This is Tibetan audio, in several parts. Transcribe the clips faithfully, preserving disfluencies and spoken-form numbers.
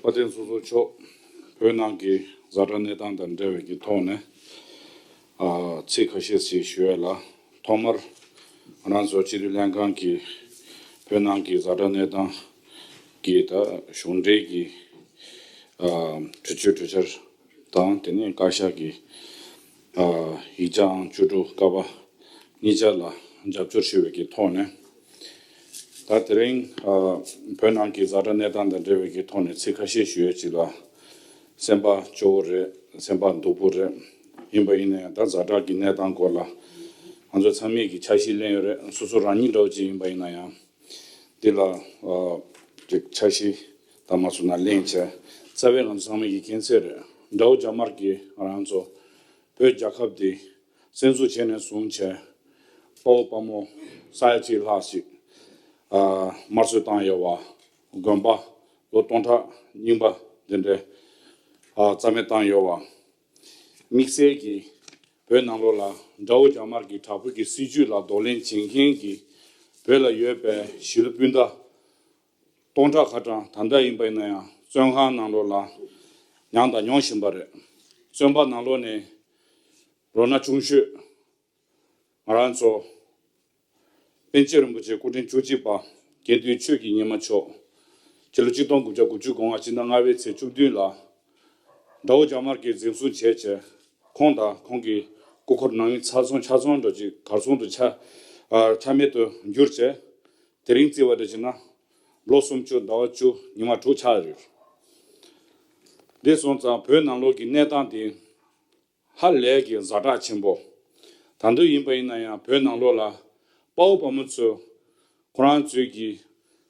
དཔལ་ལྡན་ཚོགས་གཙོ་མཆོག་བོད་ནང་གི་ཛ་དྲག་གནས་སྟངས་དང་འབྲེལ་བའི་གི་ཐོག་ནས། ཨ། ཚིག་ཁ་ཤས་ཤིག་ཞུ་ཡས་ལ། ཐོག་མར་ང་རང་ཚོ་སྤྱི་འཐུས་ལྷན་ཁང་གི་བོད་ནང་གི་ཛ་དྲག་གནས་སྟངས་ཀྱི་ད་གཞུང་འབྲེལ་གྱི། ཨ། གྲོས་ཆོད་གྲོས་འཆར་དང་། དེ་ནས་བཀའ་ཤག་གི། ཨ། ཡིག་ཆའང་བཅུ་དྲུག་ཀ་པ་གཉིས་ཆ་ལ་རྒྱབ་སྐྱོར་ཞུ་བའི་གི་ཐོག་ནས། ད་དེ་རིང་ཨ་བོད་ནང་གི་ཛ་དྲག་གནས་སྟངས་དང་འབྲེལ་བའི་གི་ཐོག་ནས་ཚིག་ཁ་ཤས་ཞུ་ཡས་ཅིག་ལ། སེམས་པ་སྐྱོ་བོ་རེད། སེམས་པ་སྡུག་པོ་རེད། ཡིན་པ་ཡིན་ན་ཡང་ད་ཛ་དྲག་གི་གནས་སྟངས་སྐོར་ལ་ང་ཚོ་ཚང་མས་ཀྱི་འཆར་གཞི་ལེན་ཡོད་རེད། སོ་སོ་རང་ཉིད་འདྲ་བོ་ཅིག་ཡིན་པ་ཡིན་ན་ཡང་། འདི་ལ་ཨ་ཅིག་འཆར་གཞི་དང་མ་སོང་ན་གླེང་བྱས། རྩ་བའི་ང་ཚོ་ཚང་མས་ཀྱི་མཁྱེན་གསལ་རེད། དགྲ་བོ་རྒྱ་དམར་གྱིས་ང་རང་ཚོ་བོད་རྒྱལ་ཁབ་འདི་བཙན་འཛུལ་བྱས་ནས་བཟུང་བྱས། དཔའ་བོ་དཔའ་མོ་ས་ཡ་གཅིག་ལྷག་ཞིག་ཨ་དམར་གསོད་བཏང་ཡོད་པ། དགོན་པ་ལོ་སྟོང་ཕྲག་རྙིང་པ་འདི་འདྲའི་ཨ་རྩ་མེད་བཏང་ཡོད་པ། དམིགས་བསལ་གྱིས་བོད་ནང་ལོགས་ལ་དགྲ་བོ་རྒྱ་དམར་གྱི་དྲག་པོའི་གི་སྲིད་བྱུས་ལ་གདོང་ལེན་བྱེད་མཁན་གྱི་བོད་ལ་ཡོད་པའི་གཞིས་ལུས་སྤུན་ཟླ་སྟོང་ཕྲག་ཁ་གྲངས་ད་ལྟ་ཡིན་པ་ཡིན་ན་ཡང་བཙོན་ཁང་ནང་ལོགས་ལ་མྱངས་དང་མྱོང་བཞིན་པ་རེད། བཙོན་པ་ནང་ལོགས་ནས་ལོ་ན་ཆུང་ཤོས་ང་རང་ཚོ་པཎ་ཆེན་རིན་པོ་ཆེ་སྐུ་ཕྲེང་བཅུ་གཅིག་པ་དགེ་འདུན་ཆོས་ཀྱི་ཉི་མ་མཆོག་ཕྱི་ལོ་ཆིག་སྟོང་དགུ་བརྒྱ་དགུ་བཅུ་གོ་ལྔ་སྤྱི་ཟླ་ལྔ་པའི་ཚེས་བཅུ་བདུན་ལ་དགྲ་བོ་རྒྱ་དམར་གྱིས་འཛིན་བཟུང་བྱས་བྱས། ཁོང་དང་ཁོང་གི་སྐུ་འཁོར་ནང་མི་ཚང་ཚང་ཆ་ཚང་འདྲ་ཅིག་གར་སོང་དུ་ཆ་ཨ་ཆ་མེད་དུ་གྱུར་བྱས། དེ་རིང་བརྩིས་པ་འདྲ་བྱས་ན་ལོ་སུམ་ཅུ་ཟླ་བ་བཅུ་ཉི་མ་དྲུག་ཆགས་ཡོད། འདི་སོང་ཙང་བོད་ནང་ལོགས་ཀྱི་གནས་སྟངས་དེ་ཧ་ལས་ཀྱི་ཛ་དྲག་ཆེན་པོ། ད་དུང་ཡིན་པ་ཡིན་ན་ཡང་བོད་ནང་ལོགས་ལ་དཔའ་བོ་དཔའ་མོ་ཚོས་ཁོ་རང་ཚོས་ཀྱི་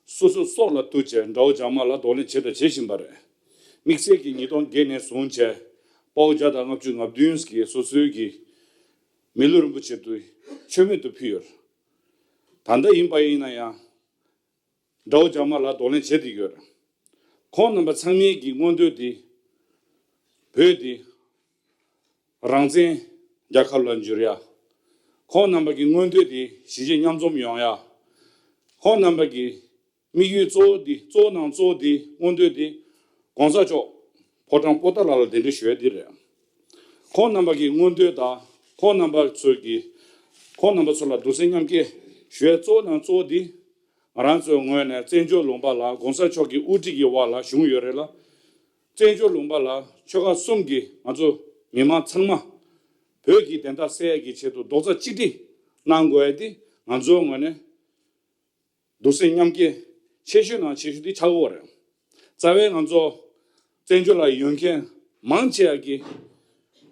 སོ་སོའི་སྲོག་ལ་གཏུགས་བྱས་དགྲ་བོ་རྒྱ་དམར་ལ་གདོང་ལེན་བྱས་དང་བྱེད་བཞིན་པ་རེད། དམིགས་བསལ་གྱི་ཉིས་སྟོང་བརྒྱད་ནས་བཟུང་བྱས་དཔའ་བོ་བརྒྱ་དང་ལྔ་བཅུ་ང་བདུན་གྱིས་སོ་སོའི་གི་མི་ལུས་རིན་པོ་ཆེ་དུ་མཆོད་མེ་དུ་ཕུལ་ཡོད། ད་ལྟ་ཡིན་པ་ཡིན་ན་ཡང་དགྲ་བོ་རྒྱ་དམར་ལ་གདོང་ལེན་བྱེད་བསྡད་ཡོད། ཁོང་རྣམ་པ་ཚང་མའི་གི་མངོན་འདོད་དེ་བོད་དེ་རང་བཙན་རྒྱལ་ཁབ་ལ་འགྱུར་ཡ། ཁོང་རྣམ་པ་གི་མངོན་འདོད་དེ་གཞིས་བྱེས་མཉམ་འཛོམས་ཡོང་ཡ། ཁོང་རྣམ་པ་གི་དམིགས་ཡུལ་གཙོ་བོ་དེ་གཙོ་བོ་ནང་གཙོ་བོ་དེ་མངོན་འདོད་དེ་གོང་ས་མཆོག་ཕོ་བྲང་པོ་ཏཱ་ལ་ལ་གདན་འདྲེན་ཞུ་ཡ་དེ་རེད། ཁོང་རྣམ་པ་གི་མངོན་འདོད་དང་ཁོང་རྣམ་པ་ཚོ་གི་ཁོང་རྣམ་པ་ཚོ་ལ་གདུང་སེམས་མཉམ་སྐྱེད་ཞུ་ཡ་གཙོ་བོ་ནང་གཙོ་བོ་དེ་ང་རང་ཚོའི་ངོས་ནས་བཙན་བྱོལ་ལུང་པ་ལ་གོང་ས་མཆོག་གི་དབུ་ཁྲིད་ཀྱི་འོག་ལ་བཞུགས་ཡོད་རེད་ལ། བཙན་བྱོལ་ལུང་པ་ལ་ཆོལ་ཁ་གསུམ་གྱི་ང་ཚོ་མི་མང་ཚང་མ་བོད་ཀྱི་བདེན་མཐའ་གསལ་ཡས་ཀྱི་ཆེད་དུ་རྡོག་རྩ་གཅིག་སྒྲིལ་གནང་དགོས་ཡ་དེ་ང་ཚོའི་ངོས་ནས་གདུང་སེམས་མཉམ་སྐྱེད་ཆེ་ཤོས་ནང་ཆེ་ཤོས་དེ་ཆགས་ཀྱི་ཡོད་རེད། རྩ་བའི་ང་ཚོ་བཙན་བྱོལ་ལ་ཡོད་མཁན་མང་ཆེ་བ་གིས་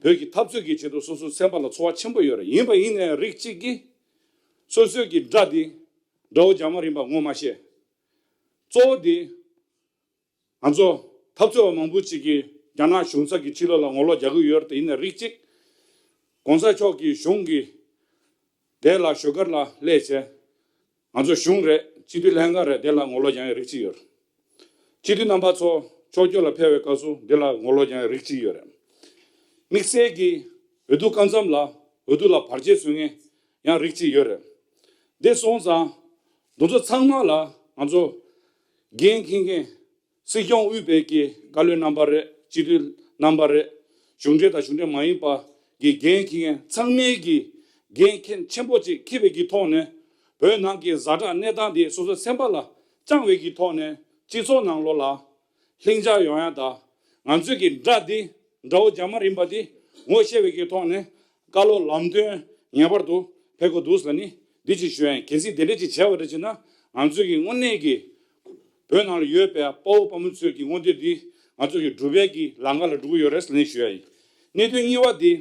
བོད་ཀྱི་འཐབ་རྩོད་ཀྱི་ཆེད་དུ་སོ་སོའི་སེམས་པ་ལ་ཚོར་བ་ཆེན་པོ་ཡོད་རེད། ཡིན་པ་ཡིན་ནའི་རིགས་གཅིག་གིས་སོ་སོའི་གི་དགྲ་དེ་དགྲ་བོ་རྒྱ་དམར་ཡིན་པ་ངོ་མ་ཤེས། གཙོ་བོ་དེ་ང་ཚོ་འཐབ་རྩོད་པ་མང་པོ་ཅིག་གིས་རྒྱ་ནག་གཞུང་ཚབ་ཀྱི་ཕྱི་ལོགས་ལ་ངོ་ལོག་རྒྱག་གི་ཡོད་རེད་དེ། ཡིན་ན་རིགས་གཅིག་གོང་ས་མཆོག་གི་གཞུང་གི་དེ་ལ་ཞོལ་ཁར་ལ་སླེབས་བྱས། ང་ཚོ་གཞུང་རེད། སྤྱི་འཐུས་ལྷན་ཁང་རེད། དེ་ལ་ངོ་ལོག་རྒྱག་ཡ་རིགས་གཅིག་ཡོད་རེད། སྤྱི་འཐུས་རྣམ་པ་ཚོ་ཕྱོགས་སྐྱོད་ལ་ཕེབས་པའི་སྐབས་སུ་དེ་ལ་ངོ་ལོག་རྒྱག་ཡ་རིགས་གཅིག་ཡོད་རེད། དམིགས་བསལ་གྱི་འོས་བསྡུ་སྐབས་མཚམས་ལ་འོས་བསྡུ་ལ་བར་ཆད་བཟོ་མཁན་ཡང་རིགས་གཅིག་ཡོད་རེད། དེ་སོང་ཙང་དེ་ཚོ་ཚང་མ་ལ་ང་ཚོ་འགན་འཁྱེར་མཁན་སྲིད་སྐྱོང་དབུས་པའི་གི་བཀའ་བློན་རྣམ་པ་རེད། སྤྱི་འཐུས་རྣམ་པ་རེད། གཞུང་འབྲེལ་དང་གཞུང་འབྲེལ་མ་ཡིན་པ་གི་འགན་འཁྱེར་མཁན་ཚང་མའི་གི་འགན་འཁྱེར་ཆེན་པོ་ཅིག་འཁྱེར་བའི་གི་ཐོག་ནས་བོད་ནང་གི་ཛ་དྲག་གནས་སྟངས་དེ་སོ་སོའི་སེམས་པ་ལ་བཅངས་པའི་གི་ཐོག་ནས་སྤྱི་ཚོགས་ནང་ལོགས་ལ་ལྷིང་འཇགས་ཡོང་ཡ་དང་། ང་ཚོའི་གི་དགྲ་འདི་དགྲ་བོ་རྒྱ་དམར་ཡིན་པ་འདི་ངོ་ཤེས་པའི་གི་ཐོག་ནས་བཀའ་སློབ་ལམ་སྟོན་ངེས་པར་དུ་ཕེབས་དགོས་འདུག་ཟེར་ནི་འདི་ཅིག་ཞུ་ཡ་ཡིན། གལ་སྲིད་དེ་འདྲ་ཅིག་བྱས་པ་འདྲ་བྱས་ན་ང་ཚོའི་གི་དངོས་གནས་ཀྱི་བོད་ནང་ལ་ཡོད་པའི་དཔའ་བོ་དཔའ་མོ་ཚོའི་གི་མངོན་འདོད་འདི་ང་ཚོ་གི་སྒྲུབ་པའི་གི་ལམ་ཁ་ལ་འགྲོ་གི་ཡོད་རེད་ཟེར་ནས་ཞུ་ཡ་ཡིན། གནད་དོན་གཉིས་པ་འདི་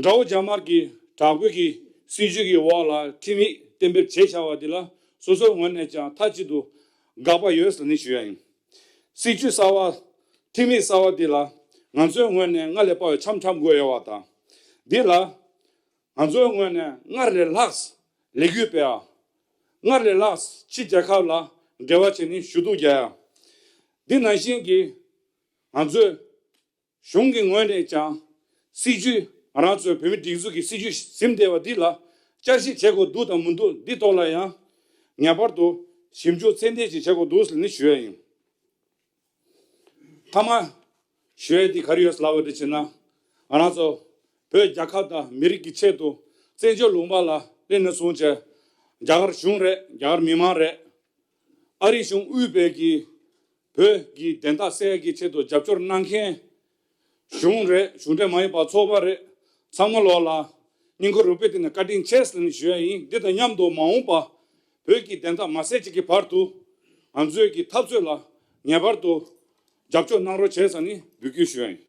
དགྲ་བོ་རྒྱ་དམར་གྱི་དྲག་པོའི་གི་སྲིད་བྱུས་ཀྱི་འོག་ལ་ཁྲིམས་ཡིག་གཏན་འབེབས་བྱས་བཞག་པ་འདི་ལ་སོ་སོའི་ངོས་ནས་ཀྱང་མཐའ་གཅིག་ཏུ་དགག་པ་ཡོད་ཟེར་ནས་ཞུ་ཡ་ཡིན། སྲིད་བྱུས་གསར་བ་ཁྲིམས་ཡིག་གསར་བ་འདི་ལ་ང་ཚོའི་ངོས་ནས་སྔར་ལས་དཔའ་བའི་འཆམ་འཁྲབ་དགོས་ཡོད་པ་དང་། འདི་ལ་ང་ཚོའི་ངོས་ནས་སྔར་ལས་ལྷག་ལས་འགུལ་སྤེལ་བ། སྔར་ལས་ལྷག་ཕྱི་རྒྱལ་ཁབ་ལ་འབྲེལ་བ་བྱས་ནས་ཞུ་གཏུག་རྒྱག་ཡ། འདི་ནང་བཞིན་གྱི་ང་ཚོས་གཞུང་གི་ངོས་ནས་ཀྱང་སྲིད་བྱུས་ང་རང་ཚོའི་བོད་མིའི་སྒྲིག་འཛུགས་ཀྱི་སྲིད་བྱུས་ཟིན་བསྡད་པ་འདི་ལ་བསྐྱར་ཞིབ་བྱེད་དགོས་འདུག་དང་མི་འདུག་འདི་ཐོག་ལ་ཡང་ངེས་པར་དུ་ཞིབ་འཇུག་ཚད་ལྡན་ཞིག་བྱེད་དགོས་འདུག་ཟེར་ནས་ཞུ་ཡ་ཡིན། མཐའ་མ་ཞུ་ཡ་དེ་ག་རེ་ཡོད་ལབ་པ་དེ་བྱས་ན། ང་རང་ཚོ་བོད་རྒྱལ་ཁབ་དང་མི་རིགས་ཀྱི་ཆེད་དུ་བཙན་བྱོལ་ལུང་པ་ལ་སླེབས་ནས་བཟུང་བྱས། རྒྱ་གར་གཞུང་རེད། རྒྱ་གར་མི་མང་རེད། ཨ་རིའི་གཞུང་དབུས་པའི་གི་བོད་ཀྱི་བདེན་མཐའ་གསལ་གྱི་ཆེད་དུ་རྒྱབ་སྐྱོར་གནང་མཁན་གཞུང་རེད། གཞུང་འབྲེལ་མ་ཡིན་པ་ཚོགས་པ་རེད། ཚང་མ་ལོག་ལ་སྙིང་ཁོང་རུས་པའི་གཏིང་ནས་བཀའ་དྲིན་ཆེ་ཟེར་ནས་ཞུ་ཡ་ཡིན། འདི་དང་མཉམ་དུ་མ་འོངས་པ་བོད་ཀྱི་བདེན་མཐའ་མ་གསལ་ཅིག་གི་བར་དུ་ང་ཚོའི་གི་འཐབ་རྩོད་ལ་ངེས་པར་དུ་རྒྱབ་སྐྱོར་གནང་རོགས་བྱས་ཟེར་ནས་འབོད་སྐུལ་ཞུ་ཡ་ཡིན།